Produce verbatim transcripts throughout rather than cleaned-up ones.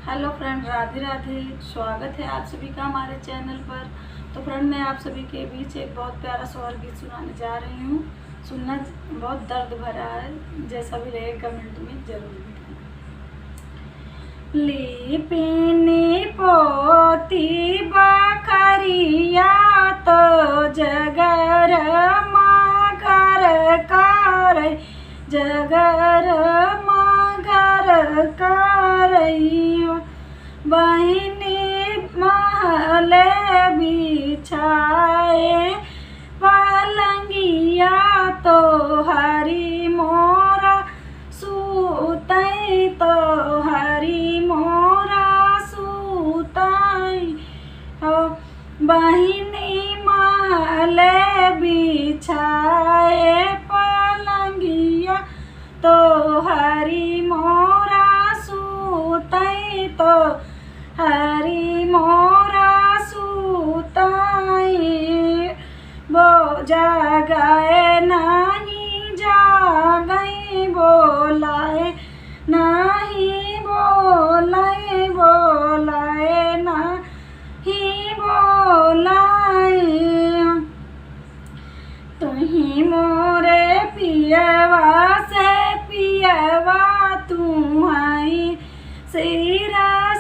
हेलो फ्रेंड, राधे राधे। स्वागत है आप सभी का हमारे चैनल पर। तो फ्रेंड, मैं आप सभी के बीच एक बहुत प्यारा सोहर गीत सुनाने जा रही हूँ। सुनना बहुत दर्द भरा है, जैसा भी रहे कमेंट में जरूर बताएं। लिपिनी पोती बखरिया तो जगर मगर कर, जगर मगर करैयो। बहिनी महले बिछाए पलंगिया तोहरी मोरा सूतै, तोहरी मोरा सूतै हो। बहिनी महले बिछाए पलंगिया तोहरी मोरा सूतै, तोहरी मोरा सूतै। बो जागै नाही जागै, बोलाए नाही बोलाए, बोलाए नाही बोलाए। तुही मोरे पियवा से पियवा, तुहई सिर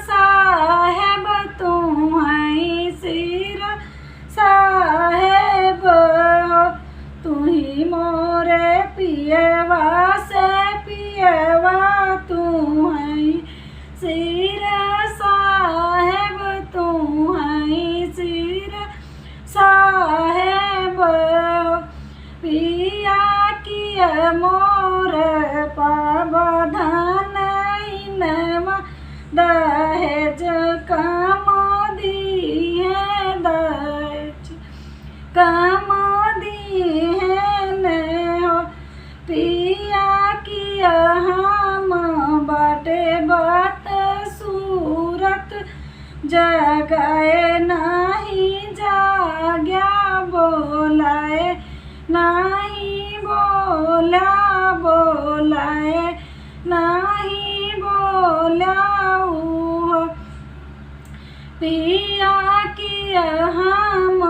साहेब, तुहई सिर साहेब हो। तुही मोरे पियवा से पियवा, तुहई सिर साहेब, तुहई सिर साहेब। पिया किया मोर पाबा धन इनमा, दहेज कम दिहे, दहेज कम दिहे ने हो। पिया किया हम बाटे बात सूरत, जगाए नाही जाग्या, बोलाए नाही बोला, बोलाए नाही बोला ऊ। पिया किया हम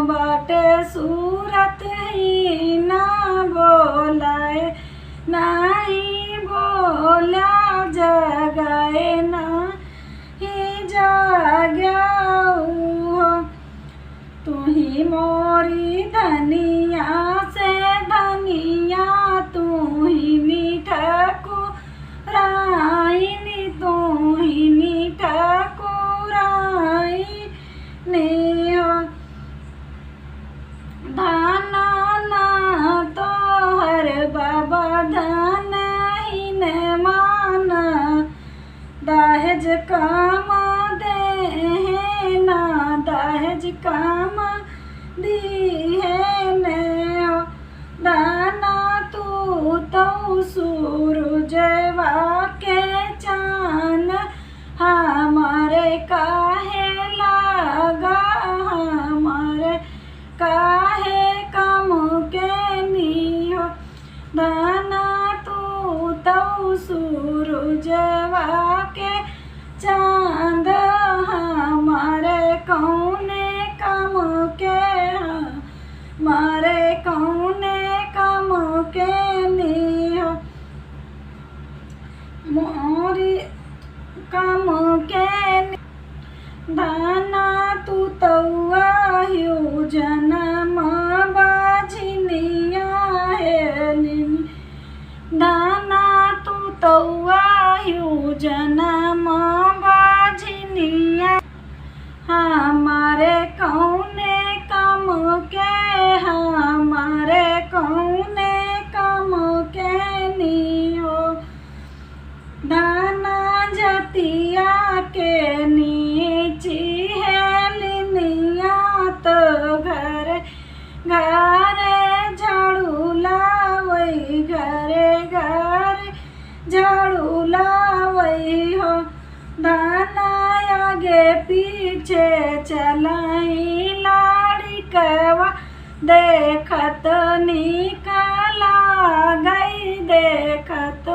बाटे सूरत ही ना, बोलाए नाही बोला, जगाए नाही जाग्या ऊ। तुही मोरी धनिया से धनिया, तुही नी ठकुराइन, तुही नी ठकुराइन हो। धन ना तोहर बाबा धन इनमा, दहेज कम देहे ना, दहेज कम दिहे ने हो। धन तू तो सूरजवा के चान, हमारे काहे लागा, हमारे काहे कम केनी हो। धन तू तो सूरजवा के चांद, हमारे कौने कम के, हमारे कौने कम केनी हो। मोरी कम केनी। धन तू तउआ हिउ जनम बाझिनिया हेलिनी। धन तू तउआ हिउ जनम बाझिनिया। हमारे कौने कम के, हमारे कौने कम केनी हो। धन जतिया के नीची हेलिनिया तो घर घर झाड़ू लावै, घर घर झाड़ू लावै हो। धन आगे पीछे चलाई लाड़िकवा, देखत नीक लागै, देखत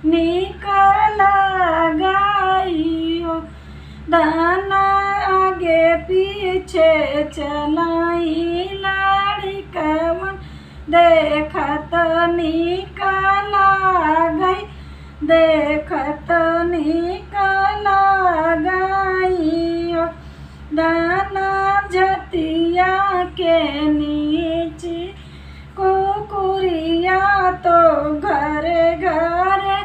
नीक लागै हो। दाना आगे पीछे चलाई लड़िकवन, देखत नीक लागै, देखत नीक लागै। दाना जतिया के नीची कुकुरिया तो घरे घरे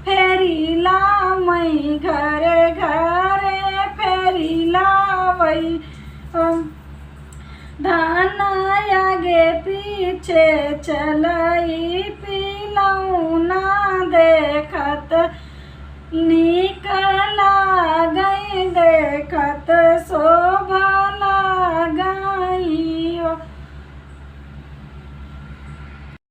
फेरिला, मैं घरे घरे फेरिला। वही धाना आगे पीछे चलाई पिलौना, देखत नीक लागै, देखत